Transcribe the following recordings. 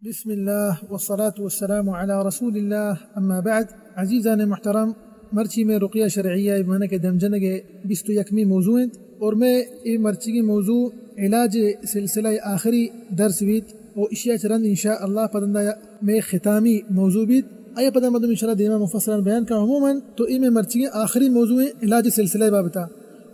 بسم اللہ والصلاة والسلام علی رسول اللہ، اما بعد۔ عزیزان محترم، مرچی میں رقیہ شرعیہ معنی کہ دم جنگ بیست و یکمی موضوع انت، اور میں اے مرچی کے موضوع علاج سلسلہ آخری درس بیت، و اشیا چرند انشاءاللہ پدندا میں ختامی موضوع بیت۔ آیا پدا مردم انشاءاللہ دیما مفصلا بیان کا۔ عموماً تو اے میں مرچی کے آخری موضوع ہیں علاج سلسلہ بابتا۔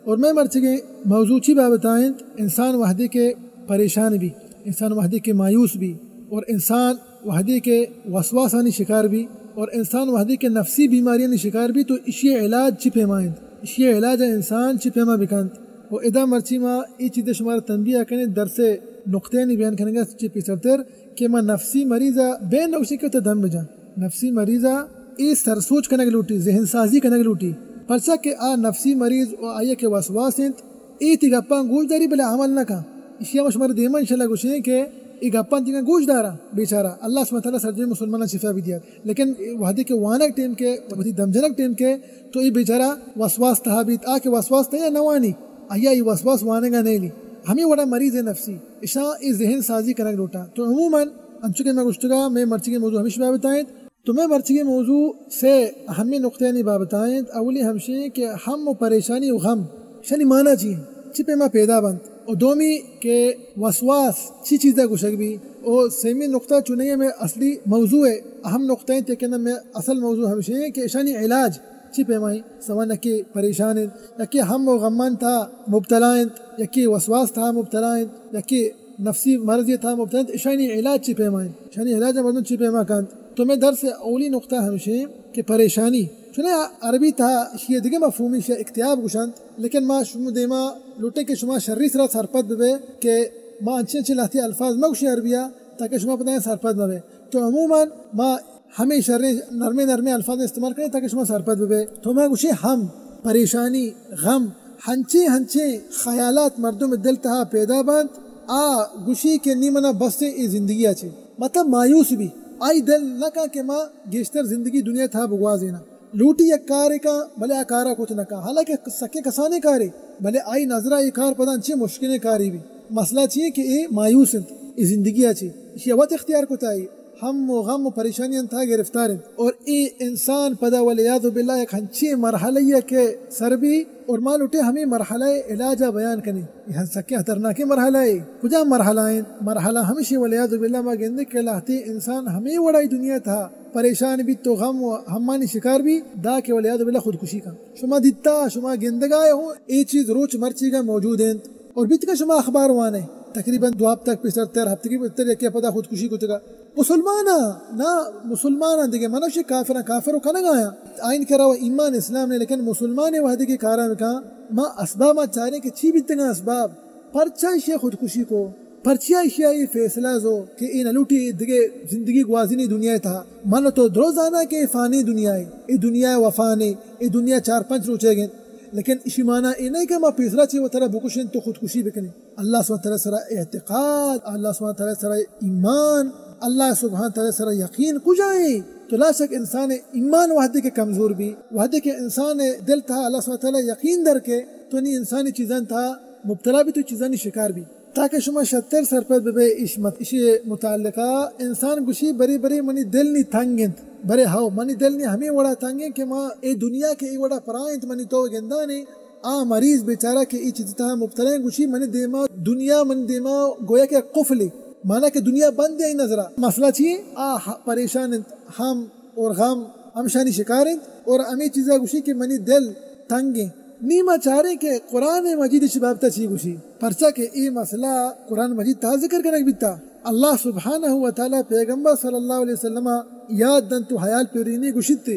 اور میں مرچگیں موضوع چی بابت آئیں؟ انسان وحدے کے پریشان بی، انسان وحدے کے مایوس بی، اور انسان وحدے کے وسواسانی شکار بی، اور انسان وحدے کے نفسی بیماریانی شکار بی، تو اشی علاج چی پیما انت؟ اشی علاج انسان چی پیما بکنت؟ و ادا مرچی ما ای چیز شمار تنبیہ کنیں، درس نقطے نی بیان کنگا چی پیسرتر کہ ما نفسی مریضا بین نوشی کہ تو دم بجان۔ نفسی مریضا ای سرسوچ کنگ لوٹی، ذہن سازی کنگ لوٹی۔ پرچا کہ آ نفسی مریض و آئی کہ وسواس انت، اے تی گپاں گوش داری بلے عمل نہ کن۔ اشی ہم شمار دیما انشاءاللہ گوشیں کہ ای گپاں تیگا گوش دارا بیچارہ۔ اللہ سبحانہ تعالی سرجمیں مسلماناں شفا بھی دیا۔ لیکن وحدے کہ وانگ ٹیم کے، وتی دم جنگ ٹیم کے، تو ای بیچارہ وسواس تہا بیت۔ آ کہ وسواس تہا نہ وانی، آیا ای وسواس وانگا نیلی۔ ہمیں وڑا مریض نفسی، اشاں ای ذہن سازی کنگ لوٹا۔ تو عموماً انچو کہ میں گوشتگا، میں مرچی کے موضوع ہمیش بابت آئیں۔ تو میں مرچی کے موضوع سے اہمی نقطے نی بابت آئیں۔ اولی ہمشی کہ ہم و پریشانی و غم، شنی معنی چی ہیں؟ چی پیما پیدا بنت؟ و دومی کہ وسواس چی چیزا گوشگ بی؟ و سیمی نقطہ چونی میں اصلی موضوع ہے، اہم نقطہ ہیں، تیکن میں اصل موضوع ہمشی ہیں کہ اشانی علاج چی پیمائیں؟ سوا یکی پریشان انت، یکی ہم و غمان تہا مبتلا انت، یکی وسواس تہا مبتلا انت، یکی نفسی مرضی تہا مبتلا انت، اشانی علاج چی پیما انت؟ اشانی علاج مردم چی پیما کنت؟ تو میں درس اولی نقطہ ہمشیں کہ پریشانی، چونیں عربی تہا اشی دگہ مفہومی شے اکتئاب گوشنت، لیکن ما شما دیما لوٹیں کہ شما شری سرا سرپد ببے کہ ما انچیں انچیں لہتی الفاظ مگوشیں عربیا تاکہ شما پدا سرپد مبے۔ تو عموماً ما ہمے شریں نرمیں نرمیں الفاظ استعمال کنیں تاکہ شما سرپد ببے۔ تو ما گوشیں ہم، پریشانی، غم، ہنچیں ہنچیں خیالات مردم دل تہا پیدا بنت، آ گوشی کہ نی منا بس اے زندگی ء چے۔ مطلب مایوس بی، آئی دل نہ کن کہ ما گیشتر زندگی دنیا تہا بگوازیناں۔ لوٹی یک کارے کن، بلے آ کارا کت نہ کن۔ حالانکہ سکیں کسانیں کارے، بلے آئی نظرا اے کار پدا انچیں مشکلیں کارے بی۔ مسئلہ چی کہ اے مایوس انت، اے زندگی ء چے۔ ایشی وت اختیار کتا اے۔ ہم و غم و پریشانیاں تہا گرفتار انت۔ اور اے انسان پدا والعیاذ باللہ یک ہنچیں مرحلہ ء کہ سر بی، اور ما لوٹیں ہمیں مرحلہ ء علاج ء بیان کنیں۔ اے ہم سکیں خطرناکیں مرحلہ ء۔ کجام مرحلہ انت؟ مرحلہ ہمشی والعیاذ باللہ ما گندیں کہ لہتے انسان ہمیں وڑائی دنیا تہا پریشان بیت و غم و ہمانی شکار بی، دا کہ والعیاذ باللہ خودکشی کن۔ شما دیتا، شما گندگا ہو، اے چیز روچ مرچیگا موجود انت۔ اور بیت کہ شما اخبار وانے، تقریباً دو ہفتہ پیسر تر ہفتگی تر یکے پدا خودکشی کتگا۔ مسلمان ء نا، مسلمان ء دگہ منش کافر ء کافر و کنگ آیاں۔ آئین کرا و ایمان اسلام نے، لیکن مسلمان وہدے کہ کارا بکاں، ما اسباب ما چاریں کہ چی بیتگاں اسباب، پرچا ایشی خودکشی کو، پرچا ایشی ای فیصلہ زو کہ اے نلوٹی دگہ زندگی گوازینی دنیا تہا۔ من تو درو زانا کہ اے فانی دنیا ہے، اے دنیا وفا نے، اے دنیا چار پنچ روچے گن۔ لیکن اشی معنی اے نہیں کہ ما پیسرا چے و ترا بکشن تو خودکشی بکنی۔ اللہ سبحانہ تعالی سرا اعتقاد، اللہ سبحانہ تعالی سرا ایمان، اللہ سبحانہ تعالی سرا یقین کجائیں؟ تو لا شک انسان ایمان وہدے کہ کمزور بی، وہدے کہ انسان دل تہا اللہ سبحانہ تعالی یقین در کے، تو نی انسانی چیزاں تہا مبتلا بی، تو چیزانی شکار بی۔ تاکہ شما شتر سرپد ببے اش مت-، اشی متعلقہ انسان گوشی، برے برے منی دل نی تنگ انت، برے ہو منی دل نی ہمیں وڑا تنگ انت کہ ما اے دنیا کہ اے وڑا پرا انت منی تو گندانے، آ مریض بیچارہ کہ اے چیز تہا مبتلا ہیں، گوشی منی دیما دنیا، منی دیما گویا کہ قفلے، مانا کہ دنیا بند ہے نظرا۔ مسئلہ چی ہے؟ آ ہ-، پریشان انت، ہم اور غم ہمشانی شکار انت اور ہمیں چیزا گوشی کہ منی دل تنگ ہیں۔ نی ما چاریں کہ قرآن مجید اش بابتا چی گوشی، پرچا کہ اے مسئلہ قرآن مجید تہا ذکر کنگ بیتا۔ اللہ سبحانہ و تعالی پیغمبر صلی اللہ علیہ وسلم یاد دنت و حیال پیرینی گوشیت۔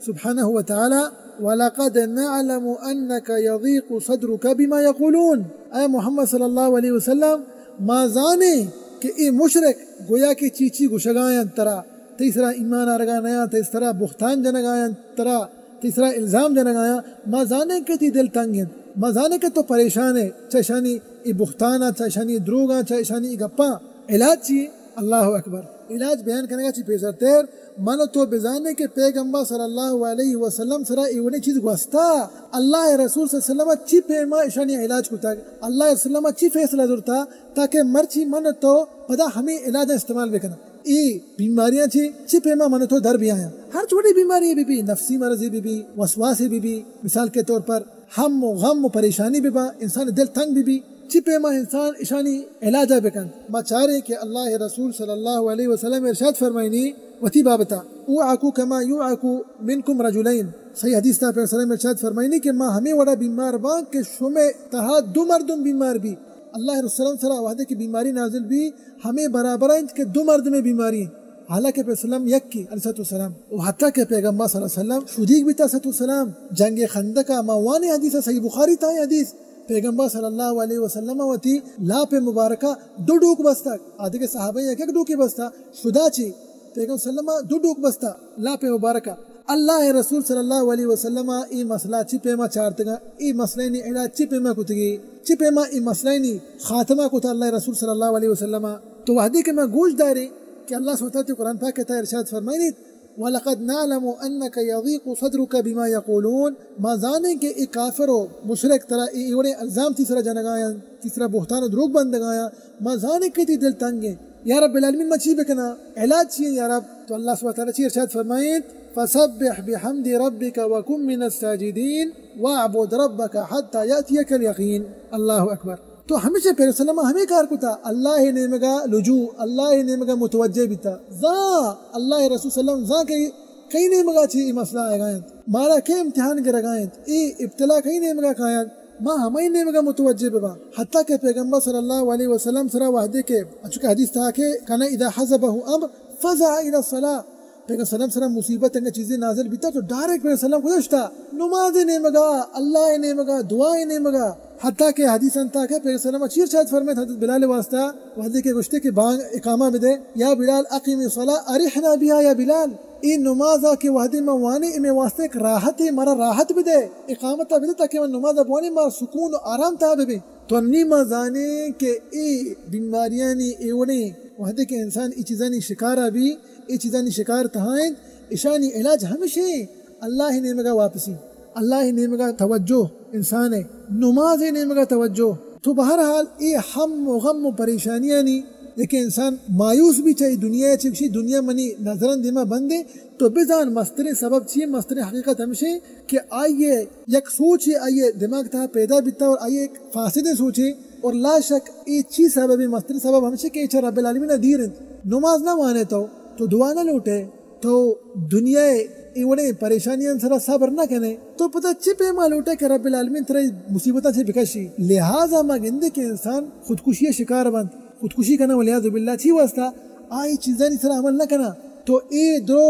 سبحانہ و تعالی، وَلَقَدْ نَعْلَمُ أَنَّكَ يَضِيقُ صَدْرُكَ بِمَا يَقُولُونَ۔ اے محمد صلی اللہ علیہ وسلم، ما زانیں کہ اے مشرک گویا کہ چی چی گوشگایاں ترا، تئی سرا ایمان آرگا نیاں، تئی سرا بہتان جنگایاں ترا، تئی سرا الزام جنگایاں، ما زانیں کہ تئی دل تنگ انت، ما زانیں کہ تو پریشان ئے، چہ اشانی اے بہتاناں، چہ اشانی اے دروگاں، چہ اشانی اے گپاں۔ علاج چی؟ اللہ اکبر۔ علاج بیان کنگا چی پیسر تیر، من و تو بزانیں کہ پیغمبر صلی اللہ علیہ وسلم سرا اے وڑیں چیز گوستا، اللہ رسول صلی اللہ علیہ وسلم چی پیما اشانی علاج کتگ، اللہ رسول صلی اللہ علیہ وسلم چی فیصلہ زرتا، تاکہ مرچی من و تو پدا ہمیں علاج استعمال بکناں۔ اے بیماریاں چی، چی پیما من تو در بیایاں۔ ہر چوڑی بیماری بی بی، نفسی مرضی بی بی، وسواسی بی بی، مثال کے طور پر ہم و غم و پریشانی بی با، انسان دل تنگ بی بی، چی پیما انسان اشانی علاجہ بکن۔ ما چاریں کہ اللہ رسول صلی اللہ علیہ وسلم ارشاد فرمائنی وتی بابتا، اوعکو کما یوعکو منکم رجلین۔ صحیح حدیث تا پیغمبر صلی اللہ علیہ وسلم ارشاد فرمائنی کہ ما ہمیں وڑا بیمار باں کہ شمے تہا دو مردم بیمار بی۔ اللہ رسول صلی اللہ علیہ وسلم سرا وحدے کہ بیماری نازل بی، ہمیں برابر انت کہ دو مردمے بیماری۔ حالانکہ پیغمبر صلی اللہ علیہ وسلم یکی علیہ الصلوۃ والسلام۔ و حتی کہ پیغمبر صلی اللہ علیہ وسلم شدیگ بیتا علیہ الصلوۃ والسلام، جنگ خندق ما وانی حدیث، صحیح بخاری تا حدیث، پیغمبر صلی اللہ علیہ وسلم وتی لاپ مبارکہ دو ڈوک بستگ، آدگہ صحابہ یک یک ڈوکی بستا، شدا چی پیغمبر صلی اللہ علیہ وسلم دو ڈوک بستا لاپ مبارکہ۔ اللہ رسول صلی اللہ علیہ وسلم اے مسئلہ چی پیما چارتگا، اے مسئلہ نی علاج چی پیما کتگی، چی پیما اے مسئلہ نی خاتمہ کتا اللہ رسول صلی اللہ علیہ وسلم۔ تو وحدی کہ ما گوش داریں کہ اللہ سبحانہ وتعالی قرآن پاک تا ارشاد فرمائنیت، ولقد نعلم انک یضیق صدرک بما یقولون، ما زانیں کہ اے کافر و مشرک ترا اے، اے وڑیں الزام تئی سرا جنگایاں، تئی سرا بہتان و دروگ بندگایاں، ما زانیں کہ تئی دل تنگیں۔ یا رب العالمین، ما چی بکناں؟ علاج چی ایں یا رب؟ تو اللہ سبحانہ وتعالی چی ارشاد فرمائیت، فسبح بحمد ربک وکن من الساجدین واعبد ربک حتی یأتیک الیقین۔ اللہ اکبر۔ تو ہمیشہ پیغمبر صلی اللہ علیہ وسلم ہمیں کار کتا، اللہ نیمگا لجوء، اللہ نیمگا متوجہ بیتا۔ زان اللہ رسول صلی اللہ علیہ وسلم زان کہ کئی نیمگا چی اے مسئلہ آئیگا انت، مارا کئی امتحان گرگا انت، اے ابتلا کئی نیمگا کاینت، ما ہمائی نیمگا متوجہ بباں۔ حتی کہ پیغمبر صلی اللہ علیہ وسلم سرا وحدے کہ، انچو کہ حدیث تہا کہ کان اذا حزبہ امر فزع الی الصلاۃ، پیغمبر صلی اللہ علیہ وسلم سرا مصیبت انگا چیزے نازل بیتا تو ڈائریکٹ پیغمبر صلی اللہ علیہ وسلم گوشتا، نماز نیمگا، اللہ نیمگا، دعا نیمگا۔ حتی کہ حدیث انتا کہ پیغمبر صلی اللہ علیہ وسلم چیر شاید فرمائیت حضرت بلال واسطہ، وحدے کہ گوشتے کہ بانگ اقامہ بدے، یا بلال اقیم الصلاۃ ارحنا بها یا بلال، اے نمازا کہ وحدے ما وانے، اے مئے واسطہ ایک راحتے، مارا راحت بدے، اقامتا بدے تاکہ ما نمازا بوانے، مارا سکون و آرام تہا ببیں۔ تو انی ما زانیں کہ اے بیماریانی اے وڑیں وحدے کہ انسان اے چیزانی شکارا بی، اے چیزانی شکار تہا انت، اشانی علاج ہمیشیں اللہ نیمگا واپسی، اللہ نیمگا توجہ، انسان نماز نیمگا توجہ۔ تو بہرحال اے ہم و غم و پریشانیانی، کہ انسان مایوس بی چہ اے دنیا چہ، گشی دنیا منی نظران دیما بندے، تو بزان مستریں سبب چیے، مستریں حقیقت ہمشیں کہ آئیے یک سوچے آئیے دماغ تہا پیدا بیتا اور آئیے یک فاسدیں سوچے، اور لا شک اے چی سبب، مستریں سبب ہمشیں کہ اے چہ رب العالمین دیر انت۔ نماز نہ وانے تو، تو دعا نہ لوٹے، تو دنیا اے وڑیں پریشانیاں سرا صبر نہ کنے، تو پدا چی پیما لوٹے کہ رب العالمین ترا مصیبتاں چہ بکشی؟ لہذا ما گندے کہ انسان خودکشی شکار بنت۔ خودکشی کناں، والعیاذ باللہ۔ چی واسطہ؟ آئی چیزانی سرا عمل نہ کناں۔ تو اے درو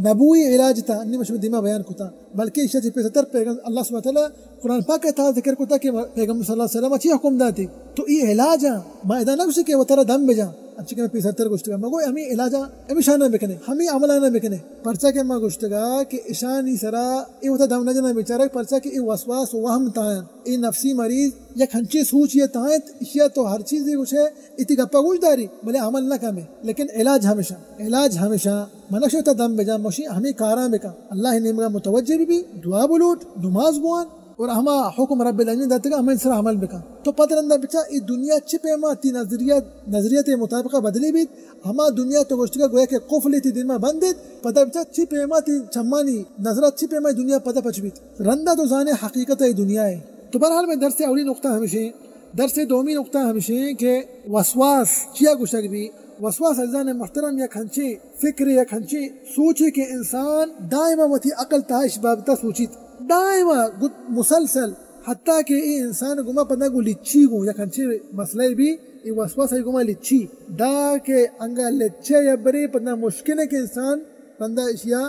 نبوی علاج تا، انی مشم دیما بیان کتا، بلکہ ایشا چہ پیسرتر پیغم-، اللہ سبحانہ وتعالی قرآن پاک تہا ذکر کتا کہ پیغمبر صلی اللہ علیہ وسلم چی حکم داتی۔ تو اے علاج ما ادا نہ گوشی کہ وترا دم بجا، انچی کہ پیسرتر گوشتگا، مگو ہمیں علاج ہمیشانہ بکنے، ہمیں عملانہ بکنے۔ پرچا کہ ما گوشتگا کہ اشانی سرا اے وتا دم نہ جنا بیچارہ، پرچا کہ اے وسواس و وہم تاین۔ اے نفسی مریض یک ہنچیں سوچے تہا انت، ایشیا تو ہر چیزے گوشے، اے تئی گپا گوش داری، بلے عمل نہ کمے، لیکن علاج ہمیشہ، علاج ہمیشہ، منشے تا دم بجا، مشی ہمیں کاراں بکن، اللہ نیمگا متوجہ بی، بی، دعا بلوٹ، نماز بوان، اور ہما حکم رب العالمین داتگا ہمیں سرا عمل بکن۔ تو پد رندا بچا اے دنیا چی پیما تئی نظریہ، نظریت مطابقہ بدلی بیت، ہما دنیا تو گوشتگا گویا کہ قفل تئی دیما بندیت، پدا بچا چی پیما تئی چمانی نظرات چی پیما دنیا پدا پچ بیت۔ رندا تو زانے حقیقت اے دنیا ہے۔ تو بہرحال مئے درس اولی نقطہ ہمشیں، درس دومی نقطہ ہمشیں کہ وسواس چیا گوشگ بی؟ وسواس عزیزان محترم یک ہنچیں فکر، یک ہنچیں سوچے کہ انسان دائما وتی عقل تہا اش بابتا سوچیت، دائما گت مسلسل، حتی کہ اے انسان گما پدا گو لچی گو یک ہنچیں مسئلہ بی، اے وسواس ای گما لچی دا کہ انگا لچے یا برے پدا مشکل ہے کہ انسان رندا اشیا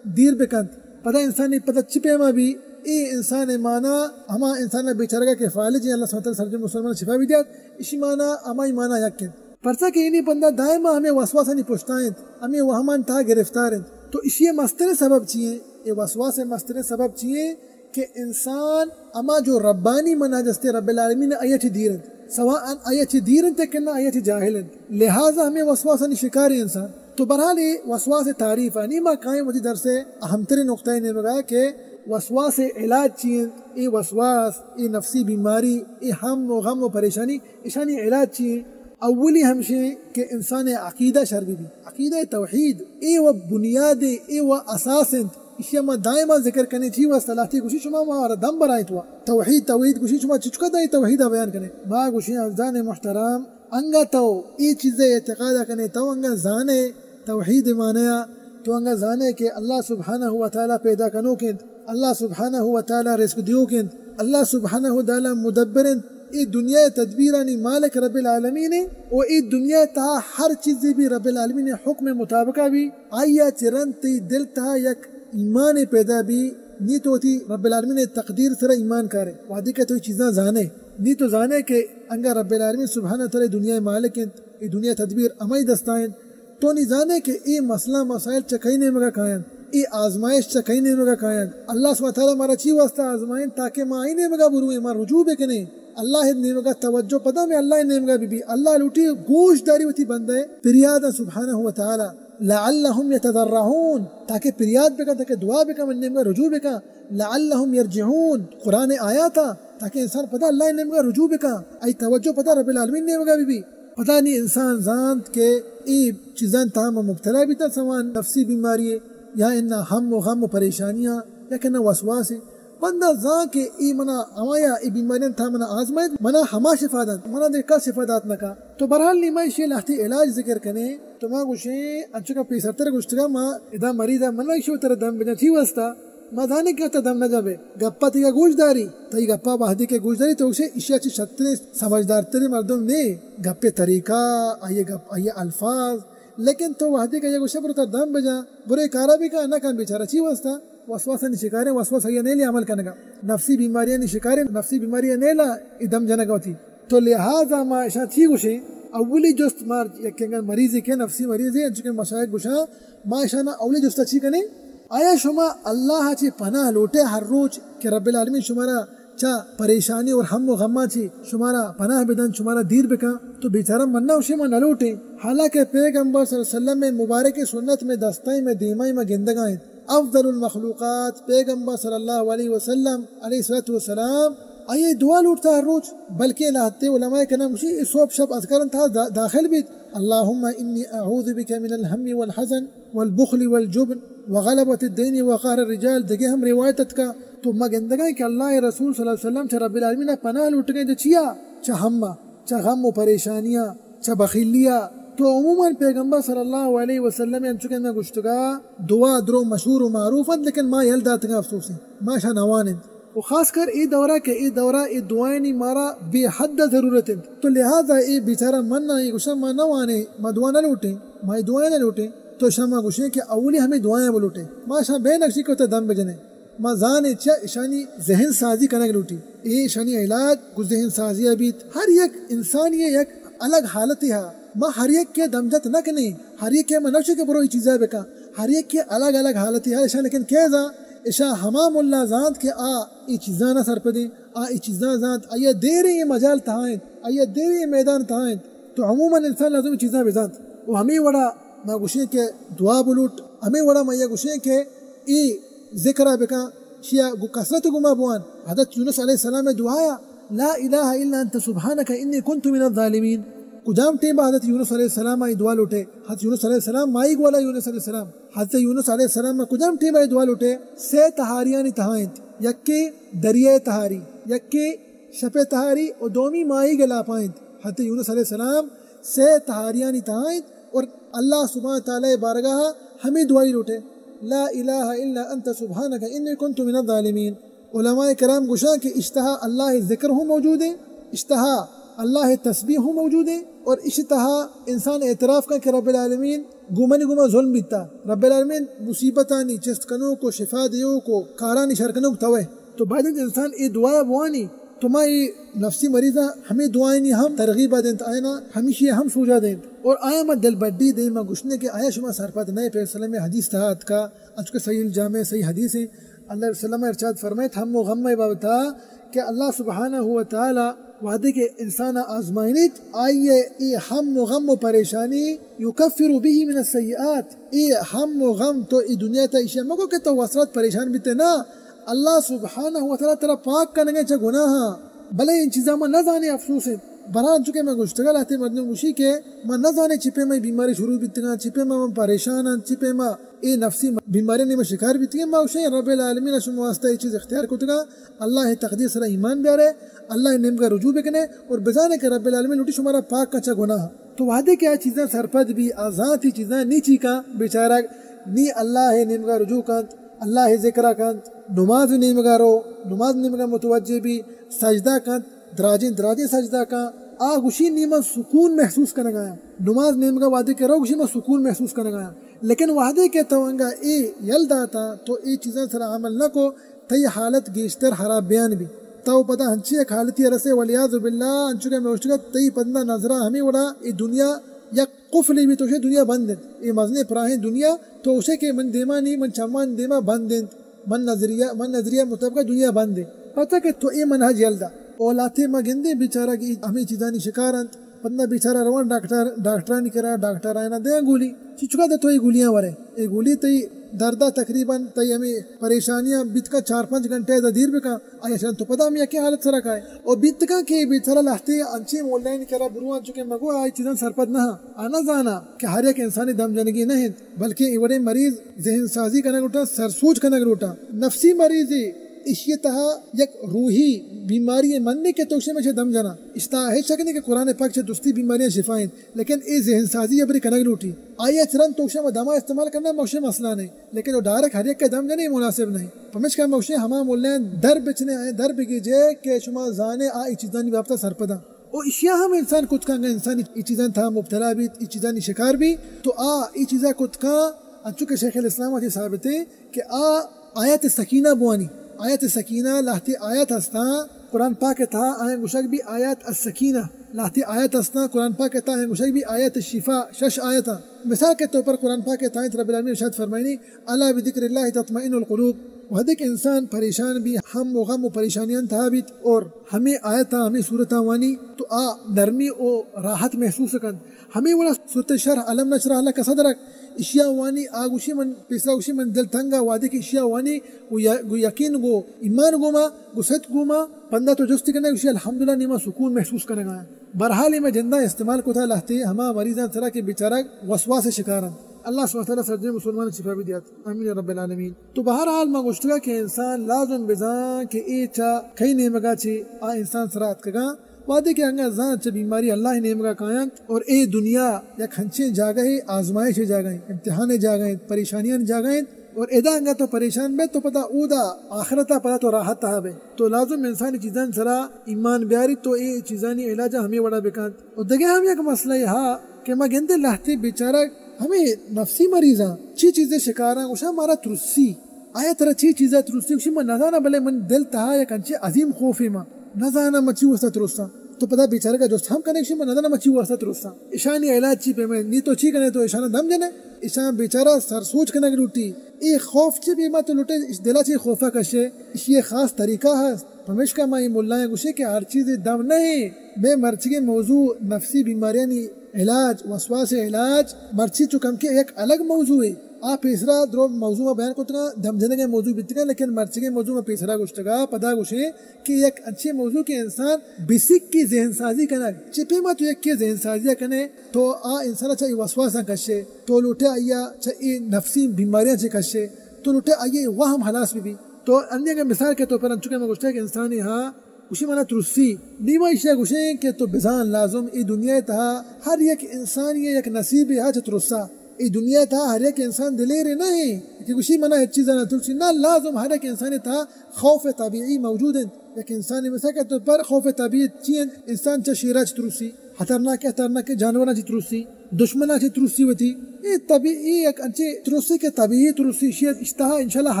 دیر بکنت۔ پدا انسانی پدا چی پیما بی؟ اے انسان مانا ہما انسان بیچارگا کہ فالج ہیں، اللہ سبحانہ وتعالی سرجم مسلمان شفا بی دیات، اشی مانا ہمائی مانا یک انت۔ پرچا کہ اینی بندہ دائما ہمیں وسواسانی پشتا انت، ہمیں وہمان تہا گرفتار انت۔ تو اشی مستریں سبب چی ہیں؟ اے وسواس مستریں سبب چی ہیں؟ کہ انسان ہما جو ربانی منہج استے رب العالمین آئی چی دیر انت، سواء آئی چی دیر انت کہ نہ آئی چی جاہل انت، لہذا ہمیں وسواسانی شکار انسان۔ تو بہرحال اے وسواس تعریف انی ما کائیں وتی درس اہم ترین نقطہ نیمگا کہ وسواس علاج چی انت، اے وسواس، اے نفسی بیماری، اے ہم و غم و پریشانی، اشانی علاج چی انت؟ اولی ہمشیں کہ انسان ءِ عقیدہ شر بہ بی۔ عقیدہ توحید، اے و بنیاد، اے و اساس انت۔ ایشی ءَ ما دائما ذکر کنیں، چی واسطہ؟ لہتے گوشی شما مارا دم برائیت وا۔ توحید، توحید گوشی، شما چچکا دائیں توحید ءَ بیان کنیں؟ ما گوشیں عزیزان محترم، انگا تو اے چیز ءِ اعتقاد ءَ کنے، تو انگا زانے توحید ءِ معنی ءَ، تو انگا زانے کہ اللہ سبحانہ و تعالی پیدا کنوک انت، اللہ سبحانہ و تعالی رزق دیوک انت، اللہ سبحانہ و تعالی مدبر انت، اے دنیا ءِ تدبیرانی مالک رب العالمین انت، و اے دنیا ءِ تہا ہر چیزے بھی رب العالمین ءِ حکم ءِ مطابقا بھی، آئی ءَ چہ رند تئی دل تہا یک ایمانے پیدا بی، نی تو وتی رب العالمین ءِ تقدیر سرا ایمان کارے۔ وہدے کہ تو اے چیزاں زانے، نی تو زانے کہ انگا رب العالمین سبحانہ و تعالی دنیا ءِ مالک انت، اے دنیا ءِ تدبیر ہمائی دستا انت، تو نی زانے کہ اے مسئلہ مسائل چہ کئی نیمگا کاینت، اے آزمائش چہ کئی نیمگا کاینت۔ اللہ سبحانہ و تعالی مارا چی واسطہ آزمائینت؟ تاکہ ما آئی نیمگا برویں، ما رجوع بکنیں۔ اللہ ءِ نیمگا توجہ، پدا ہمے اللہ ءِ نیمگا بہ بی۔ اللہ لوٹی گوش داری وتی بندہ ءِ پریاداں سبحانہ و تعالی، لعلهم يتضرعون، تاکہ پریاد بکن، تاکہ دعا بکن، من نیمگا رجوع بکن، لعلهم يرجعون، قرآن ءِ آیاتا، تاکہ انسان پدا اللہ ءِ نیمگا رجوع بکن، آئی توجہ پدا رب العالمین ءِ نیمگا بہ بی۔ پدا نی انسان زانت کہ اے چیزاں تہا ما مبتلا بیتاں، سوان نفسی بیماری یا انا ہم و غم و پریشانیاں یا کہ نہ وسواس۔ بندہ زان کہ اے منا ہمایا، اے بیماریاں تہا منا آزمائیت، منا ہما شفا دنت، منا دگہ کس شفا دات نہ کن۔ تو بہرحال نی ما ایشی لہتے علاج ذکر کنیں۔ تو ما گوشیں، انچو کہ پیسرتر گوشتگا، ما ادا مریضا منا ایشی ترا دم بجن، چی واسطہ؟ ما زانیں کہ تو دم نہ جنبے، گپا تیگا گوش داری، تئی گپا وہدے کہ گوش داری، تو گوشے ایشی چہ شتریں سمجھدارتریں مردم نے، گپے طریقہ، آئی گپ، آئی الفاظ، لیکن تو وہدے کہ یہ گوشے برو ترا دم بجن، برو اے کارا بکن، نہ کن بیچارہ، چی واسطہ؟ وسواسانی شکاریں، وسوسہ آئی نیلی عمل کنگا، نفسی بیماریانی شکاریں، نفسی بیماری نیلا اے دم جنگا وتی۔ تو لہذا ما اشاں چی گوشیں؟ اولی جست ما یک انگت مریضے کہ نفسی مریضے، انچو کہ مشائخ گوشاں، ما اشانا اولی جستا چی کنیں؟ آیا شما اللہ چی پناہ لوٹے ہر روچ کہ رب العالمین شمارا چا پریشانی اور ہم و غما چی شمارا پناہ بدن، شمارا دیر بکن؟ تو بیچارہ منا گوشے ما نہ لوٹیں۔ حالانکہ پیغمبر صلی اللہ علیہ وسلم ءِ مبارک سنت مئے دستائیں، مئے دیمائیں، ما گندگا انت۔ افضل المخلوقات پیغمبر صلی اللہ علیہ وسلم علیہ الصلوۃ والسلام، آئی دعا لوٹتا ہر روچ، بلکہ لہتے علماء کرام گوشی اے صبح شب اذکارن تہا دا-، داخل بیت، اللهم انی اعوذ بک من الهم والحزن والبخل والجبن وغلبۃ الدین وقهر الرجال، دگہ ہم روایت اتکا۔ تو ما گندگا کہ اللہ ءِ رسول صلی اللہ علیہ وسلم چہ رب العالمین پناہ لوٹگے، چہ چیا؟ چہ ہما، چہ غم و پریشانیاں، چہ بخیلیا۔ تو عموماً پیغمبر صلی اللہ علیہ وسلم انچو کہ میں گوشتگا، دعا درو مشہور و معروف انت، لیکن ما یل داتگا افسوس انت، ما اشاں نوان انت۔ و خاص کر اے دورہ کہ اے دورہ اے دعائنی مارا بے حد ضرورت انت۔ تو لہذا اے بیچارہ من نہ اے گوشاں ما نہ وانیں، ما دعا نہ لوٹیں، ما اے دعائیں نہ لوٹیں۔ تو اشاں ما گوشیں کہ اولی ہمیں دعائیں بلوٹیں۔ ما اشاں بے نقشی کو تو دم بجنے۔ ما زانیں چہ اشانی ذہن سازی کنگ لوٹی۔ اے اشانی علاج گوں ذہن سازی ءَ بیت۔ ہر یک انسانی یک الگ حالتے ہا۔ ما ہر یک کے دم جت نہ کنیں۔ ہر یک کے ما نوشے کہ برو اے چیزا بکا۔ ہر یک کے الگ الگ حالتے ہا۔ اشان لیکن کے زان؟ اشاں ہما ملا زانت کہ آ اے چیزاں نہ سرپدیں۔ آ اے چیزاں زانت۔ آئی دیریں اے مجال تہا انت۔ آئی دیریں اے میدان تہا انت۔ تو عموماً انسان لازم اے چیزاں بزانت۔ و ہمیں وڑا ما گوشیں کہ دعا بلوٹ، ہمیں وڑا ما یہ گوشیں کہ اے ذکر ءَ بکن، شیا گو کثرت گما بوان۔ حضرت یونس علیہ السلام دعایا، لا الہ الا انت سبحانک انی کنت من الظالمین۔ کجام ٹیم حضرت یونس علیہ السلام آئی دعا لوٹے؟ حضرت یونس علیہ السلام، مائی گوالا یونس علیہ السلام۔ حضرت یونس علیہ السلام کجام ٹیم آئی دعا لوٹے؟ سے تہاریانی تہا انت، یکے دریائے تہاری، یکے شپے تہاری و دومی مائی گلاپا انت۔ حضرت یونس علیہ السلام سے تہاریانی تہا انت اور اللہ سبحانہ تعالی بارگاہ ہمیں دعائی لوٹے، لا الہ الا انت سبحانک انی کنت من الظالمین۔ علماء کرام گوشاں کہ اشتہا اللہ ذکر ہوں موجود ہیں، اشتہا اللہ تسبیح ہوں موجود ہیں اور اشتہا انسان اعتراف کن کہ رب العالمین گو منی گما ظلم بیتا، رب العالمین مصیبتانی چست کنوک و شفا دیوک و کارانی شر کنوک توے۔ تو باید انت انسان اے دعا بوانی۔ تو ما اے نفسی مریضاں ہمیں دعائنی ہم ترغیب دنت، آئینا ہمیشی ہم سوجا دنت اور آیا ما دل بڈی دیں، ما گشنے کہ آیا شما سرپد نئے۔ پیغمبر صلی اللہ علیہ وسلم حدیث تہا اتکا، انچو کہ صحیح الجامع صحیح حدیث ہیں، اللہ علیہ وسلم ارشاد فرمائے ہم و غم بابتا کہ اللہ سبحانہ و تعالی وہدے کہ انسان آزمائنیت، آئی اے ہم و غم و پریشانی یکفر به من السیئات، اے ہم و غم تو اے دنیا تا ایشی مگو کہ تو وسرت پریشان بیتے نا، اللہ سبحانہ و تعالی ترا پاک کنگے چہ گناہاں۔ بلے ان چیزاں ما نہ زانے، افسوس ہے۔ برحال چونکہ من گوشتگ ءَ لہتے مردم گوشی کہ من نہ زانیں چی پیما اے بیماری شروع بیتگاں، چی پیما من پریشان آں، چی پیما اے نفسی بیماری نیمہ شکار بیتگیں، ما گوشیں رب العالمین ءَ شما واسطہ اے چیز اختیار کتگاں، اللہ ءِ تقدیر سرا ایمان بیارے، اللہ ءِ نیمگا رجوع بکنے اور بزانے کہ رب العالمین لوٹی شمارا پاک کچا گناہ۔ تو وہدے کہ آ چیزاں سرپد بی، آ زانت اے چیزاں نی چی کن بیچارگ، نی اللہ ءِ نیمگا رجوع کنت، اللہ ءِ ذکرا کنت، نماز نیمگا رو، نماز نیمگا متوجہ بی، سجدہ کنت، دراجیں دراجیں سجدہ کن، آ گوشی نی من سکون محسوس کنگایاں۔ نماز نیمگا وہدے کہ رو گوشی من سکون محسوس کنگایاں۔ لیکن وہدے کہ تو انگا اے یل داتا، تو اے چیزاں سرا عمل نہ کو، تئی حالت گیشتر خراب بیان بی۔ تو پدا ہنچی یک حالتی رسے، والعیاذ باللہ، انچو کہ میں گوشتگ ات، تئی پدا نظرا ہمے وڑا اے دنیا یک قفلے بی، تو گوشے دنیا بند انت، اے مزنیں پراہیں دنیا، تو گوشے کہ من دیما نی، من چمان دیما بند انت، من نظریہ، من نظریہ مطابق دنیا بند انت۔ پتہ کہ تو اے منہج یل دا۔ او لہتے ما گندیں بیچارگ اے ہمے چیزانی شکار انت۔ پدا بیچارہ روان ڈاکٹر، ڈاکٹرانی کرا، ڈاکٹر آیانا دیاں گولی۔ چی چکا دے تو اے گولیاں ورے؟ اے گولی تئی دردا تقریباً تئی ہمے پریشانیاں بیتکا چار پنچ گھنٹہ دا دیر بکا۔ آیا چرن تو پدا ہمے یکیں حالت سرا کائے۔ او بیتکا کہ بیچارہ لہتے انچیں مولائیں کرا برواں چکے مگو آئی چیزاں سرپد نہ ہاں۔ آ نہ زانا کہ ہر یک انسانی دم جنگی نہ انت، بلکہ اے وڑیں مریض ذہن سازی کنگ لوٹاں، سرسوج کنگ لوٹاں۔ نفسی مریضے ایشی تہا یک روحی بیماری منے کہ تو شے مچے دم جنا۔ اشتا ہچ شک نہیں کہ قرآن پاک چہ درستی بیماریاں شفا انت، لیکن اے ذہن سازی ابری کنگ لوٹی۔ آیا چرن تو شے دما استعمال کرنا موشے مسئلہ نہیں، لیکن وہ ڈائریکٹ ہر یک کے دم جنے مناسب نہیں۔ پمشکا موشے ہما مولین در بچنے آئے، در بگیجے کہ شما زانے آ ای چیزانی بابتا سرپداں۔ او اشیا ہم انسان کت کنگا انسان ای چیزانی تہا مبتلا بیت، ای چیزانی شکار بیت، تو آ ای چیزا کت کن، انچو کہ شیخ الاسلام وتی ثابت ہے کہ آ آیات سکینہ بوانی۔ آیات سکینہ لہتے آیات ہستاں، قرآن پاک تہا آئیں گوشگ بی آیات السکینہ، لہتے آیات ہستاں، قرآن پاک تہا آئیں گوشگ بی آیات الشفاء، شش آیتاں۔ مثال کے طور پر قرآن پاک تہا رب العالمین ارشاد فرمائنی، الا بذکر اللہ تطمئن القلوب۔ وہدے کہ انسان پریشان بی، ہم و غم و پریشانیاں تہا بیت اور ہمیں آیتاں، ہمیں سورتاں وانی تو آ نرمی و راحت محسوس کنت۔ ہمیں وڑا سورت شرح، الم نشرح لک صدرک، اشیا وانی آ گوشی من پیسرا گوشی من دل تنگا، وہدے کہ اشیا وانی گو یا-، گو یقین گو ایمان گوما، گو صدق گوما، پندا تو جستی کنگا گوشی الحمدللہ نی ما سکون محسوس کنگا۔ برحال اے ما جندا استعمال کتا لہتے ہما مریضاں سرا کہ بیچارگ وسواس شکار انت۔ اللہ سبحانہ وتعالی سرجمیں مسلمان شفا بدیات۔ آمین یا رب العالمین۔ تو بہرحال ما گوشتگا کہ انسان لازم بزان کہ اے چا کئی نیمگا چی آ انسان سرا اتکگا۔ وہدے کہ انگا زان چہ بیماری اللہ نیمگا کاینت اور اے دنیا یک ہنچیں جاگہے، آزمائش جاگہ انت، امتحان جاگہ انت، پریشانیاں جاگہ انت۔ اور ادا انگا تو پریشان بے تو پدا اودا آخرتا پدا تو راحت تہا بے۔ تو لازم انسانی چیزان سرا ایمان بیاری تو اے چیزانی علاج ہمیں وڑا بکنت۔ اور دگہ ہم یک مسئلہ یہ ہا کہ ما گندے لہتے بیچارہ ہمیں نفسی مریضاں چی چیزیں شکاراں گوشاں مارا ترسی۔ آیا ترا چی چیزا ترسی؟ گوشی من نزاناں بلے من دل تہا یک انچیں عظیم خوفے ما نزاناں من چی واسطہ ترساں۔ تو پدا بیچارگا جست ہم کنے گوشی من نزاناں من چی واسطہ ترساں۔ اشانی علاج چی پیمیں؟ نی تو چی کنے تو اشانا دم جنے؟ اشاں بیچارہ سر سوج کنگ لوٹی۔ اے خوف چے پیما تو لوٹے اش دلا چے خوفا کشے؟ اشی خاص طریقہ ہست۔ پمیشکا ما اے ملایاں گوشیں کہ ہر چیزے دم نہ ایں۔ مئے مرچگیں موضوع نفسی بیماریانی علاج، وسواس علاج، مرچی چو کم کہ یک الگ موضوعے۔ آ پیسرا درو موضوع ما بیان کتگاں، دم جنگیں موضوع بیتگاں، لیکن مرچگیں موضوع ما پیسرا گوشتگا، پدا گوشیں کہ یک انچیں موضوع کہ انسان بسکی ذہن سازی کنگ۔ چہ پیما تو یکے ذہن سازی کنے، تو آ انسان چہ اے وسواساں کشے، تو لوٹے آئیا چہ اے نفسی بیماریاں چہ کشے، تو لوٹے آئیے وہم ہلاس بہ بی۔ تو انی اگہ مثال کے طور پر انچو کہ ما گوشتگ کہ انسانی ہاں گوشی منا ترسی، نی ما ایشی گوشیں کہ تو بزان لازم اے دنیا تہا ہر یک انسانی یک نصیبے ہا چہ ترسا۔ اے دنیا تہا ہر یک انسان دلیرے نہ ایں کہ گوشی منا ہچ چیزا نہ ترسی، نہ، لازم ہر یک انسانی تہا خوف طبیعی موجود انت۔ یک انسانی مثال کے طور پر خوف طبیعی چی انت؟ انسان چہ شیرا چہ ترسی، خطرناک، خطرناک جانوراں چہ ترسی، دشمناں چہ ترسی وتی۔ اے طبیعی یک انچیں ترسی کہ طبیعی ترسی، اشی اشی تہا انشاءاللہ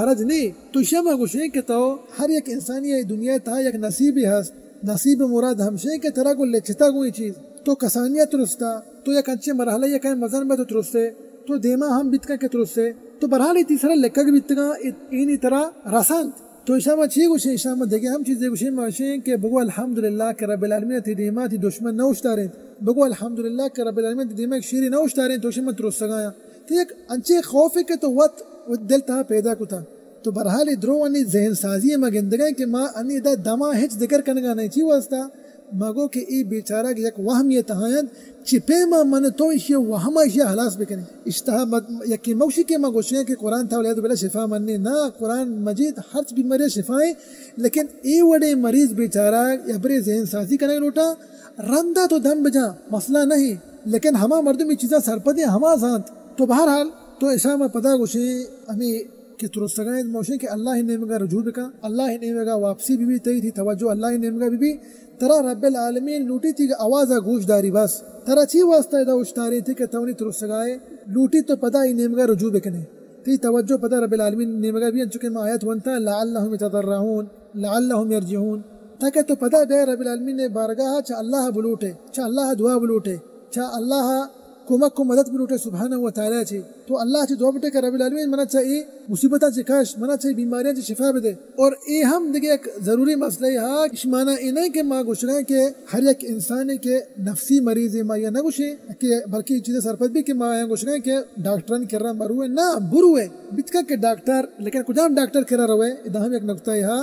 حرج نی۔ تو اشی ما گوشیں کہ تو ہر یک انسانی اے دنیا تہا یک نصیبے ہست۔ نصیب مراد ہمشیں کہ ترا گو لچتا گو اے چیز۔ تو کسانیا ترستا، تو یک انچیں مرحلہ یک مزن بے تو ترسے، تو دیما ہم بیت کن کہ ترسے۔ تو برحال اے تئی سرا لکگ بیتگاں، اے، اینی ترا رسانت۔ تو اشاں ما چی گوشیں؟ اشاں ما دگہ ہم چیزے گوشیں، ما گوشیں کہ بگو الحمدللہ کہ رب العالمین تئی دیما تئی دشمن نہ اوشتارینت۔ بگو الحمدللہ کہ رب العالمین تئی دیما یک شیرے نہ اوشتارینت، تو گوشے من ترسگایاں۔ تو یک انچیں خوفے کہ تو وت، وت دل تہا پیدا کتا۔ تو برحال اے درو انی ذہن سازی ما گندگا کہ ما انی ادا دما ہچ ذکر کنگا نہیں۔ چی واسطہ؟ ما گو کہ اے بیچارگ یک وہمی تہا انت، چہ پیما من تو ایشی وہما ایشی ہلاس بکنیں۔ اشتہا مت-، یکی موشی کہ ما گوشیں کہ قرآن تہا والعیاذ باللہ شفا منی۔ نا، قرآن مجید ہرچ بیماری شفائیں، لیکن اے وڑیں مریض بیچارگ یبرے ذہن سازی کنگ لوٹا، رندا تو دم بجا، مسئلہ نہیں، لیکن ہما مردم اے چیزاں سرپدیں ہما زانت۔ تو بہرحال تو اشاں ما پدا گوشیں ہمے کہ ترسگا انت، ما گوشیں کہ اللہ نیمگا رجوع بکن، اللہ نیمگا واپسی بی بی، تئی، تئی توجہ اللہ نیمگا بی بی، ترا رب العالمین لوٹی تئی آوازا گوش داری بس۔ ترا چی واسطہ ادا اوشتارینتی کہ تو نی ترسگائے؟ لوٹی تو پدا ای نیمگا رجوع بکنے، تئی توجہ پدا رب العالمین نیمگا بی، انچو کہ ما آیت ونتا، لعلهم يتضرعون، لعلهم يرجعون، تاکہ تو پدا بیا رب العالمین بارگاہ چہ اللہ بلوٹے، چہ اللہ دعا بلوٹے، چہ اللہ کمک و مدد بلوٹے سبحانہ و تعالی چی۔ تو اللہ چی دعا بٹے کہ رب العالمین منا چہ اے مصیبتاں چی کش، منا چہ اے بیماریاں چی شفا بدے۔ اور اے ہم دگہ یک ضروری مسئلہ ہا، اش معنی اے نہیں کہ ما گوشگا کہ ہر یک انسانے کہ نفسی مریض ما یا نہ گوشیں کہ بلکہ اے چیز سرپد بی کہ ما یا گوشگا کہ ڈاکٹران کرا مروے، نہ بروے، بتکا کہ ڈاکٹر، لیکن کجام ڈاکٹر کرا روے، ادا ہم یک نقطہ ہا۔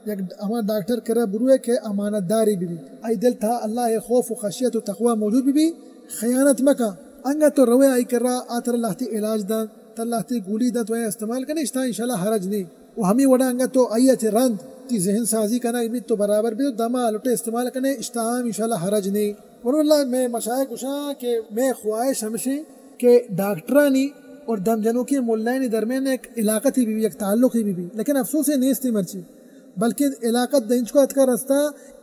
یک ہما ڈاکٹر کرا بروے کہ امانت داری بی بی، آئی دل تہا اللہ خوف و خشیت و تقوی موجود بی بی، خیانت مکن۔ انگا تو روے آئی کرا، آ ترا لہتی علاج دنت، ترا لہتی گولی دنت، تو استعمال کنے، اشتا انشاءاللہ حرج نی۔ و ہمی وڑا انگا تو آئی چہ رند تی ذہن سازی کنگ بیت، تو برابر بیت، دما لٹے استعمال کنے، اشتا ہم انشاءاللہ حرج نی۔ ولو اللہ، مئے مشائخ گوشاں کہ مئے خواہش ہمشیں کہ ڈاکٹرانی اور دم جنوکیں ملایانی درمیان یک علاقتی بی بی، یک تعلقی بی بی، لیکن افسوس اے نیستی مرچی۔ بلکہ علاقہ دینچکو اتکا رستا،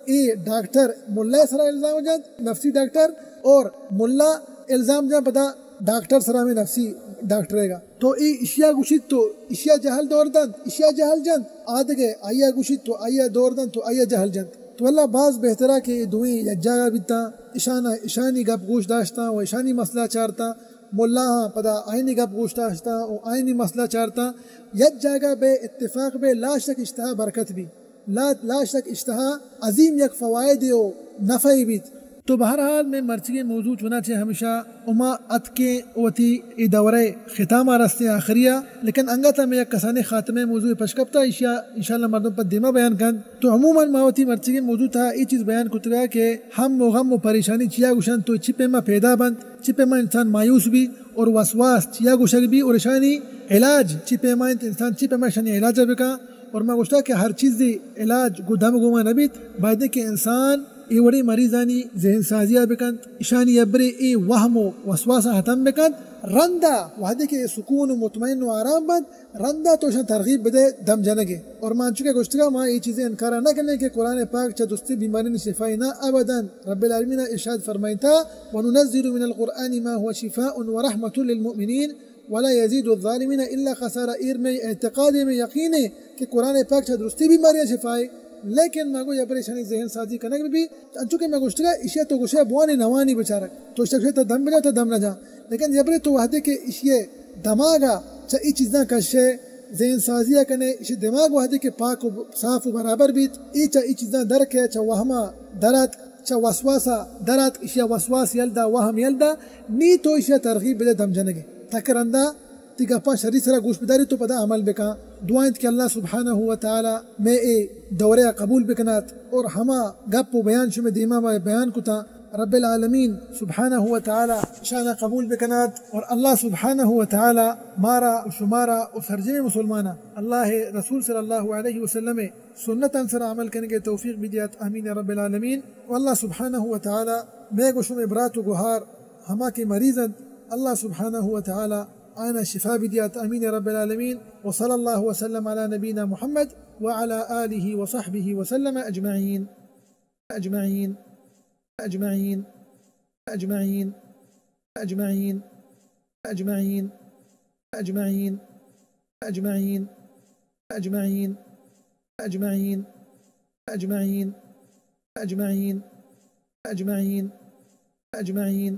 اے ڈاکٹر ملا سرا الزام جنت، نفسی ڈاکٹر، اور ملا الزام جنت پدا ڈاکٹر سرا، ہمے نفسی ڈاکٹر گا۔ تو اے اشیا گوشیت تو اشیا جہل دور دنت، اشیا جہل جنت، آدگہ آئیا گوشیت تو آئیا دور دنت تو آئیا جہل جنت۔ تو اللہ باز بہترا کہ اے دوئیں یک جاگہ بیتاں، اشانا، اشانی گپ گوش داشتاں و اشانی مسئلہ چارتاں۔ ملاہاں پدا آئینی گپ گوش داشتاں و آئینی مسئلہ چارتاں، یک جاگہ بے اتفاق بے، لا شک اشتہا برکت بی، لا، لا شک اشتہا عظیم یک فوائد و نفعی بیت۔ تو بہرحال مئے مرچیگیں موضوع چنانچہ ہمشہ ہما اتکیں وتی اے دورہ ختام ء رستیں آخری ء، لیکن انگت ہمے یک کسانیں خاتمہ موضوع پش کپتا، ایشی ء انشاءاللہ مردم پد دیما بیان کنت۔ تو عموماً ما وتی مرچیگیں موضوع تہا اے چیز بیان کتگا کہ ہم و غم و پریشانی چیا گوشنت، تو چی پیما پیدا بنت، چی پیما انسان مایوس بی اور وسواس چیا گوشگ بی اور اشانی علاج چی پیما انت، انسان چی پیما اشانی علاج بکا۔ اور ما گوشتا کہ ہر چیزے علاج گو دم گوما نبیت، باید کہ انسان اے وڑیں مریضانی ذہن سازی ء بکنت، اشانی ابرے اے وہم و وسواس ء ختم بکنت۔ رندا وہدے کہ اے سکون و مطمئن و آرام بنت، رندا تو اشاں ترغیب بدے دم جنگے۔ اور ما انچو کہ گوشتگا، ما اے چیزے انکارا نہ کنیں کہ قرآن پاک چہ درستیں بیماریانی شفائی نہ، ابداً۔ رب العالمین ارشاد فرمائیتا، وننزل من القرآن ما هو شفاء ورحمة للمؤمنین ولا يزيد الظالمين إلا خسارا۔ ایر مئے اعتقاد، مئے یقین ہے کہ قرآن پاک چہ درستیں بیماریاں شفائے، لیکن ما گو یبرے اشانی ذہن سازی کنگ بی، انچو کہ ما گوشتگا، اشیا تو گوشے بوانی نوانی بچارک، تو اشتگ تا دم بجا، تا دم نہ جا، لیکن یبرے تو وہدے کہ اشی دماغا چہ ای چیزاں کشے، ذہن سازی کنے، اشی دماغ وہدے کہ پاک و صاف و برابر بیت، ای چہ ای چیزاں در کے، چہ وہما درات، چہ وسواسا درات، اشیا وسواس یل دا، وہم یل دا، نی تو اشیا ترغیب بدے دم جنگے۔ تاکہ رندا تی گپاں شری سرا گوش بداری تو پدا عمل بکا۔ دعا انت کہ اللہ سبحانہ و تعالی مئے اے دورہ قبول بکنات اور ہما گپ و بیان شمے دیما ما بیان کتا، رب العالمین سبحانہ و تعالی اشانا قبول بکنات اور اللہ سبحانہ و تعالی مارا و شمارا و سرجمیں مسلمانا اللہ رسول صلی اللہ علیہ وسلم سنتاں سرا عمل کنگے توفیق بدیات، آمین رب العالمین۔ و اللہ سبحانہ و تعالی مئے گو شمے برات و گوہار ہما کہ مریض انت، اللہ سبحانہ و تعالی آیانا شفا بدیات، آمین رب العالمین۔ وصلی اللہ وسلم علی نبینا محمد وعلی آلہ وصحبہ وسلم اجمعین۔ اجمعین۔ اجمعین۔ اجمعین۔ اجمعین۔ اجمعین۔ اجمعین۔ اجمعین۔ اجمعین۔ اجمعین۔ اجمعین۔ اجمعین۔ اجمعین۔ اجمعین۔